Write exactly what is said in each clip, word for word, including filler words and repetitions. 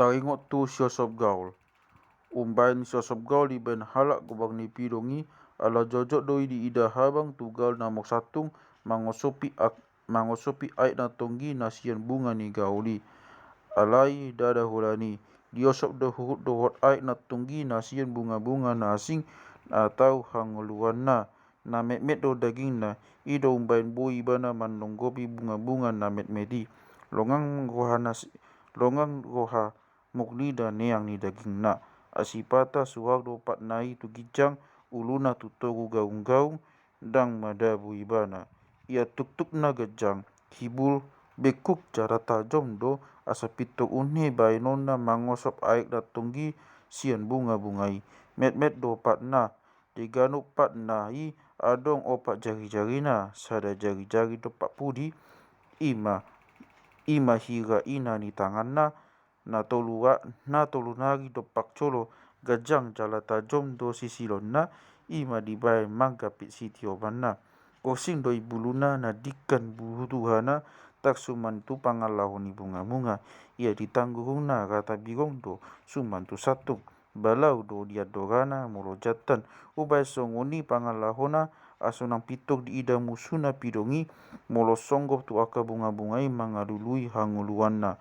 Taringot tu si Osop Gaol. Umbaen si Osop Gaol dibaen halak gobang ni Pidong i, ala jotjot do i diida habang tu gaol na mangsantung, mangosopi ak-, mangosopi aek na tonggi na sian bunga ni gaol i. Alai ndada holan i, diosop do huhut dohot aek na tonggi na sian bungabunga na asing na tau hangoluanna. Na metmet do dagingna, i do umbaen boi ibana manonggopi bungabunga na metmet i. Longang roha na si-, longang roha murni da neang ni dagingna. Asipata suhar do patna i tu ginjang, uluna tu togu gaunggaung, ndang madabu ibana. Ia tuktukna ganjang, hibul, bengkuk jala tajom do, asa pintor unhe baenonna mangosop aek na tonggi sian bungabunga i. Metmet do patna, di ganup patna i adong opat jarijarina, sada jarijari dompak pudi, i ma, i ma hira ina ni tanganna, na tolu ra-, na tolu nari dompak jolo, ganjang jala tajom do sisilonna, i ma dibaen manggapit sitiobanna. Gosing do i buluna na dingkan butuhana, tar suman tu pangalaho ni bungabunga. Ia di tanggurungna rata bigong do suman tu santung. Balau do di andorana molo jantan. Umbaen songon i pangalahona, asa unang pintor diida musuna Pidong i, molo songgop tu angka bungabunga i mangalului hangoluanna.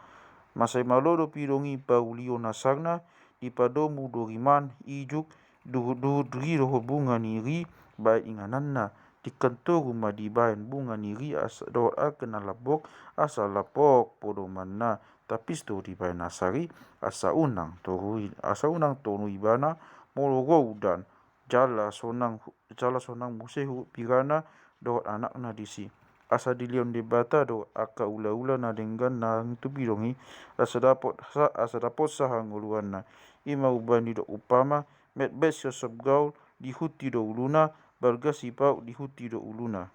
Mansai malo do Pidong i paulion asarna, dipadomu do riman, ijuk, duhutduhut ri dohot bunga ni ri baen ingananna. Dingkan toru ma dibaen bunga ni ri asa dohot angka na lambok, asa lambok podomanna. Tapis do dibaen asar i, asa unang tonu i, asa unang tonu ibana, molo ro udan, jala sonang, jala sonang muse huhut pingana dohot anakna disi. Asa dilehon Debata do angka ulaula na denggan nang tu Pidong i, asa dapot sa-, asa dapot sahangoluanna. I ma umbaen didok umpama, metmet si Osop Gaol, dihunti do uluna, balga si Pauk dihunti do uluna.